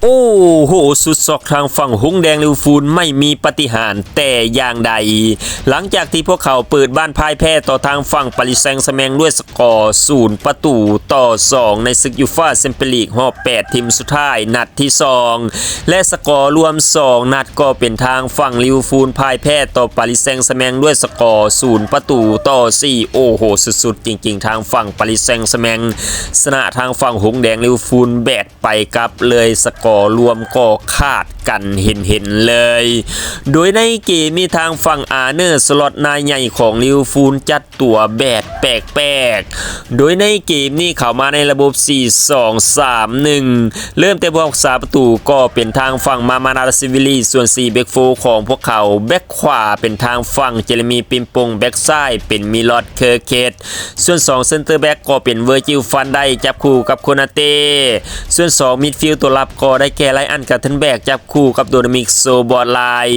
ໂອ້ໂຫ ສຸດຊັອກທາງຝັ່ງຫົງແດງລິເວີພູນ ໄມ່ມີປາຕິຫານແຕ່ຢ່າງໃດ ຫຼັງຈາກທີ່ພວກເຂົາເປີດບ້ານພ່າຍແພ້ຕໍ່ທາງຝັ່ງປາຣີແຊງແຊແມງດ້ວຍສະກໍສູນປະຕູຕໍ່ສອງ ໃນສຶກຢູຟາແຊມເປີຍນລີກຮອບແປດທີມສຸດທ້າຍ ນັດທີສອງ ແລະ ສະກໍລວມສອງນັດກໍເປັນທາງຝັ່ງລິເວີພູນພ່າຍແພ້ຕໍ່ປາຣີແຊງແຊແມງດ້ວຍສະກໍສູນປະຕູຕໍ່ສີ່. ໂອ້ໂຫ ສຸດໆ ຈິງໆ ທາງຝັ່ງປາຣີແຊງແຊແມງຊະນະທາງຝັ່ງຫົງແດງລິເວີພູນແບບ ໄປກັບເລີຍ ສະກໍລວມກໍຂາດກັນເຫັນໆເລີຍ. ໂດຍໃນເກມນີ້ທາງຝັ່ງອາເນີ ສະລັອດ ນາຍໃຫຍ່ຂອງລິເວີພູນ ຈັດຕົວແບບແປກໆ ໂດຍໃນເກມນີ້ເຂົ້າມາໃນລະບົບ ສີ່ສອງສາມໜຶ່ງ ເລີ່ມແຕ່ຜູ້ຮັກສາປະຕູກໍເປັນທາງຝັ່ງ ມາມາດ ຊາຊາວິລີ ສ່ວນ ສີ່ ແບັກໂຟ ຂອງພວກເຂົາ ແບັກຂວາເປັນທາງຝັ່ງ ເຈເຣມີ ປິມປົງ ແບັກຊ້າຍເປັນ ມີລອດ ເຄີເຄດ ສ່ວນສອງເຊັນເຕີແບັກກໍເປັນ ເວີຈິວ ຟານໄດ ຈັບຄູ່ກັບ ໂຄນາເຕ ສ່ວນສອງມິດຟິວຕົວລັບກໍໄດ້ແກ່ ໄລອັນ ກາເທີນແບັກ ຈັບຄູ່ກັບ ໂດມິນິກ ໂຊບອດລາຍ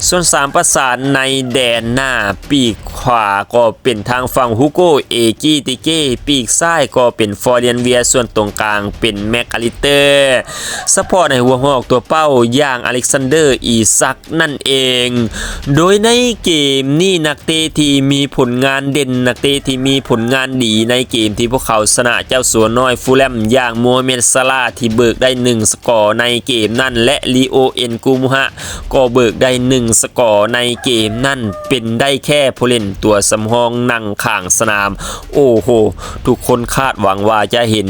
ສ່ວນສາມປະສານໃນແດນໜ້າ ປີກຂວາກໍເປັນທາງຝັ່ງ ຮູໂກ ເອກີຕິເກ ປີກຊ້າຍກໍເປັນ ຟອຣເຣຍນ ເວຍ ສ່ວນຕົງກາງເປັນ ແມັກອາລິສເຕີ ຊັບພອດໃຫ້ຫົວຫອກຕົວເປົ້າຢ່າງ ອາເລັກຊານເດີ ອີຊັກ ນັ້ນເອງ. ໂດຍໃນເກມນີ້ ນັກເຕະທີ່ມີຜົນງານເດັ່ນ ນັກເຕະທີ່ມີຜົນງານດີໃນເກມທີ່ພວກເຂົາຊະນະເຈົ້າສັວນ້ອຍຟູແລມ ຢ່າງ ໂມຮາເມັດ ຊາລາ ທີ່ເບີກໄດ້ໜຶ່ງສະກໍໃນເກມນັ້ນ ແລະ ລີໂອ ເອັນກູມູຮະ ກໍເບີກໄດ້ໜຶ່ງສະກໍໃນເກມນັ້ນ ເປັນໄດ້ແຄ່ຜູ້ຫຼິ້ນຕົວສຳຮອງນັ່ງຂ້າງສະໜາມ. ໂອ້ໂຫ ທຸກຄົນຄາດຫວັງວ່າຈະເຫັນ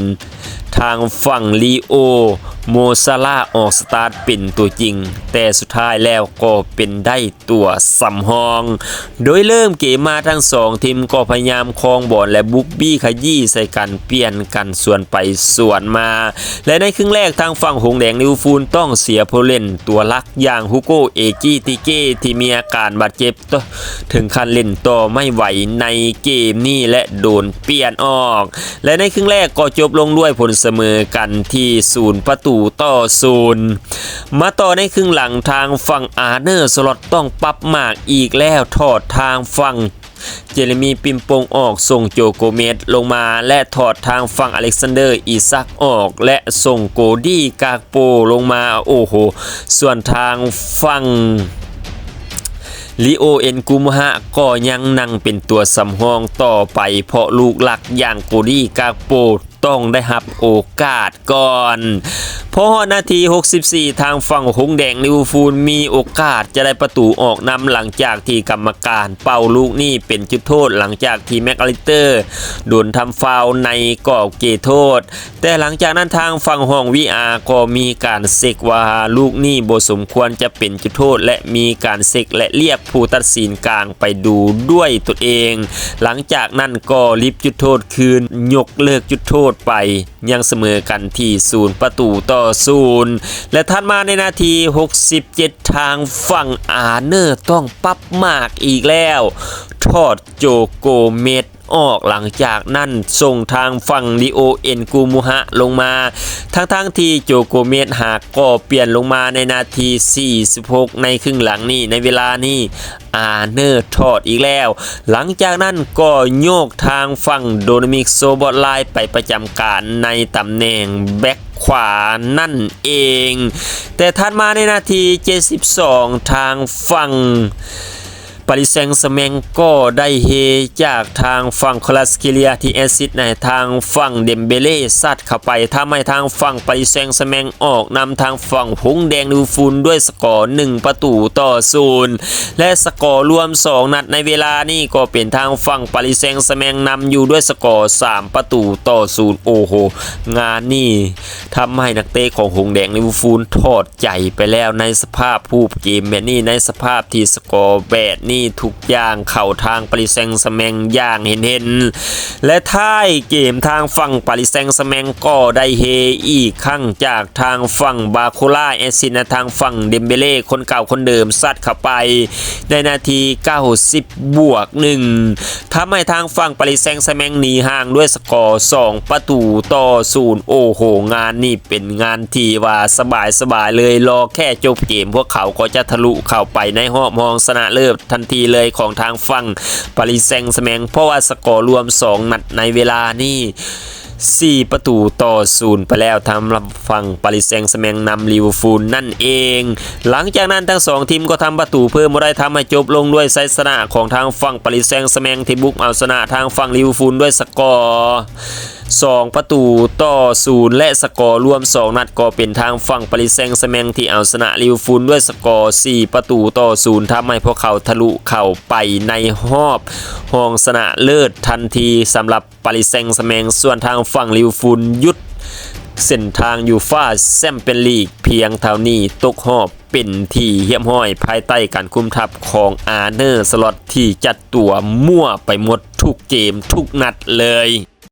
ທາງຝັ່ງລີໂອ ໂມຊາລາ ອອກສະຕາດເປັນຕົວຈິງ ແຕ່ສຸດທ້າຍແລ້ວກໍເປັນໄດ້ຕົວສຳຮອງ. ໂດຍເລີ່ມເກມມາທັງສອງທີມກໍພະຍາຍາມຄອງບອນ ແລະ ບຸກບີ້ຂະຢີ້ໃສ່ກັນ ປ່ຽນກັນສວນໄປສວນມາ ແລະ ໃນເຄິ່ງແລກທາງຝັ່ງຫົງແດງລິເວີພູນຕ້ອງເສຍຜູ້ຫຼິ້ນຕົວຫຼັກຢ່າງ ຮູໂກ ເອກີຕິເກ ທີ່ມີອາການບາດເຈັບ ເຖິງຂັ້ນຫຼິ້ນຕໍ່ໄມ່ໄຫວໃນເກມນີ້ ແລະ ໂດນປ່ຽນອອກ ແລະ ໃນເຄິ່ງແລກກໍຈົບລົງດ້ວຍຜົນສະເໝີກັນທີ່ສູນປະຕູຕໍ່ສູນ. ມາຕໍ່ໃນເຄິ່ງຫຼັງ ທາງຝັ່ງອາເນີ ສະລັອດ ຕ້ອງປັບໝາກອີກແລ້ວ ຖອດທາງຝັ່ງ ເຈເຣມີ ປິມປົງ ອອກ ສົ່ງ ໂຈ ໂກເມັດ ລົງມາ ແລະ ຖອດທາງຝັ່ງ ອາເລັກຊານເດີ ອີຊັກ ອອກ ແລະ ສົ່ງ ໂກດີ ກາກໂປ ລົງມາ. ໂອ້ໂຫ ສ່ວນທາງຝັ່ງ ລີໂອ ເອັນກູມູຮະ ກໍຍັງນັ່ງເປັນຕົວສຳຮອງຕໍ່ໄປ ເພາະລູກຫຼັກຢ່າງ ໂກດີ ກາກໂປ ຕ້ອງໄດ້ຮັບໂອກາດກ່ອນ. ພໍຮອດນາທີຫົກສິບສີ່ ທາງຝັ່ງຫົງແດງລິເວີພູນມີໂອກາດຈະໄດ້ປະຕູອອກນຳ ຫຼັງຈາກທີ່ກຳມະການເປົ່າລູກນີ້ເປັນຈຸດໂທດ ຫຼັງຈາກທີ່ ແມັກອາລິສເຕີ ໂດນທຳຟາວໃນກອບເຂດໂທດ. ແຕ່ຫຼັງຈາກນັ້ນທາງຝັ່ງຫ້ອງ ວີອາ ກໍມີການເຊັກວ່າລູກນີ້ບໍ່ສົມຄວນຈະເປັນຈຸດໂທດ ແລະ ມີການເຊັກ ແລະ ລຽກຜູ້ຕັດສິນກາງໄປດູດ້ວຍຕົນເອງ. ຫຼັງຈາກນັ້ນກໍລິບຈຸດໂທດຄືນ ຍົກເລີກຈຸດໂທດໄປ ຍັງສະເໝີກັນທີ່ສູນປະຕູຕໍ່ສູນ ແລະ ຖັດມາໃນນາທີຫົກສິບເຈັດ ທາງຝັ່ງອາເນີ ຕ້ອງປັບໝາກອີກແລ້ວ ຖອດ ໂຈ ໂກເມັດ ອອກ. ຫຼັງຈາກນັ້ນສົ່ງທາງຝັ່ງ ລີໂອ ເອັນກູມູຮະ ລົງມາ ທັງໆທີ່ ໂຈ ໂກເມັດ ຫາກໍປ່ຽນລົງມາໃນນາທີສີ່ສິບຫົກ ໃນເຄິ່ງຫຼັງນີ້. ໃນເວລານີ້ ອາເນີ ຖອດອີກແລ້ວ. ຫຼັງຈາກນັ້ນກໍໂຍກທາງຝັ່ງ ໂດມິນິກ ໂຊບອດລາຍ ໄປປະຈຳການໃນຕຳແໜ່ງແບັກຂວານັ້ນເອງ. ແຕ່ຖັດມາໃນນາທີເຈັດສິບສອງ ທາງຝັ່ງ ປາຣີແຊງແຊແມງກໍໄດ້ເຮຈາກທາງຝັ່ງຄວາດຣາດສະເຄເລຍ ທີ່ແອດຊິດໃຫ້ທາງຝັ່ງເດມເບເລຊັດເຂົ້າໄປ ທຳໃຫ້ທາງຝັ່ງປາຣີແຊງແຊແມງອອກນຳທາງຝັ່ງຫົງແດງລິເວີພູນດ້ວຍສະກໍໜຶ່ງປະຕູຕໍ່ສູນ ແລະ ສະກໍລວມສອງນັດໃນເວລານີ້ກໍເປັນທາງຝັ່ງປາຣີແຊງແຊແມງນຳຢູ່ດ້ວຍສະກໍສາມປະຕູຕໍ່ສູນ. ໂອ້ໂຫ ງານນີ້ທຳໃຫ້ນັກເຕະຂອງຫົງແດງລິເວີພູນຖອດ ໃຈໄປແລ້ວໃນສະພາບຮູບເກມແບບນີ້ ໃນສະພາບທີ່ສະກໍແບບນີ້ ທຸກຢ່າງເຂົ້າທາງປາຣີແຊງແຊແມງຢ່າງເຫັນໆ ແລະ ທ້າຍເກມທາງຝັ່ງປາຣີແຊງແຊແມງກໍໄດ້ເຮອີກຄັ້ງຈາກທາງຝັ່ງບາໂຄລາ ແອດຊິດໃຫ້ທາງຝັ່ງເດມເບເລ ຄົນເກົ່າຄົນເດີມ ຊັດເຂົ້າໄປໃນນາທີເກົ້າສິບບວກໜຶ່ງ ທຳໃຫ້ທາງຝັ່ງປາຣີແຊງແຊແມງໜີຫ່າງດ້ວຍສະກໍສອງປະຕູຕໍ່ສູນ. ໂອ້ໂຫ ງານນີ້ ເປັນງານທີ່ວ່າສະບາຍໆເລີຍ ລໍແຄ່ຈົບເກມ ພວກເຂົາກໍຈະທະລຸເຂົ້າໄປໃນຮອບຮອງຊະນະເລີດທັນທີເລີຍຂອງທາງຝັ່ງປາຣີແຊງແຊແມງ ເພາະວ່າສະກໍລວມສອງນັດໃນເວລານີ້ ສີ່ປະຕູຕໍ່ສູນໄປແລ້ວ ທາງຝັ່ງປາຣີແຊງແຊແມງນຳລິເວີພູນນັ້ນເອງ. ຫຼັງຈາກນັ້ນທັງສອງທີມກໍທຳປະຕູເພີ່ມບໍ່ໄດ້ ທຳໃຫ້ຈົບລົງດ້ວຍໄຊຊະນະຂອງທາງຝັ່ງປາຣີແຊງແຊແມງທີ່ບຸກເອົາຊະນະທາງຝັ່ງລິເວີພູນດ້ວຍສະກໍ ສອງປະຕູຕໍ່ສູນ ແລະ ສະກໍລວມສອງນັດກໍເປັນທາງຝັ່ງປາຣີແຊງແຊແມງທີ່ເອົາຊະນະລິເວີພູນດ້ວຍສະກໍສີ່ປະຕູຕໍ່ສູນ ທຳໃຫ້ພວກເຂົາທະລຸເຂົ້າໄປໃນຮອບຮອງຊະນະເລີດທັນທີສຳລັບປາຣີແຊງແຊແມງ. ສ່ວນທາງຝັ່ງລິເວີພູນຢຸດເສັ້ນທາງຢູຟາແຊມປຽນລີກພຽງເທົ່ານີ້ ຕົກຮອບເປັນທີ່ຮຽບຮ້ອຍ ພາຍໃຕ້ການຄຸມທັບຂອງອາເນີສລັອດທີ່ຈັດຕົວມົ້ວໄປໝົດທຸກເກມທຸກນັດເລີຍ.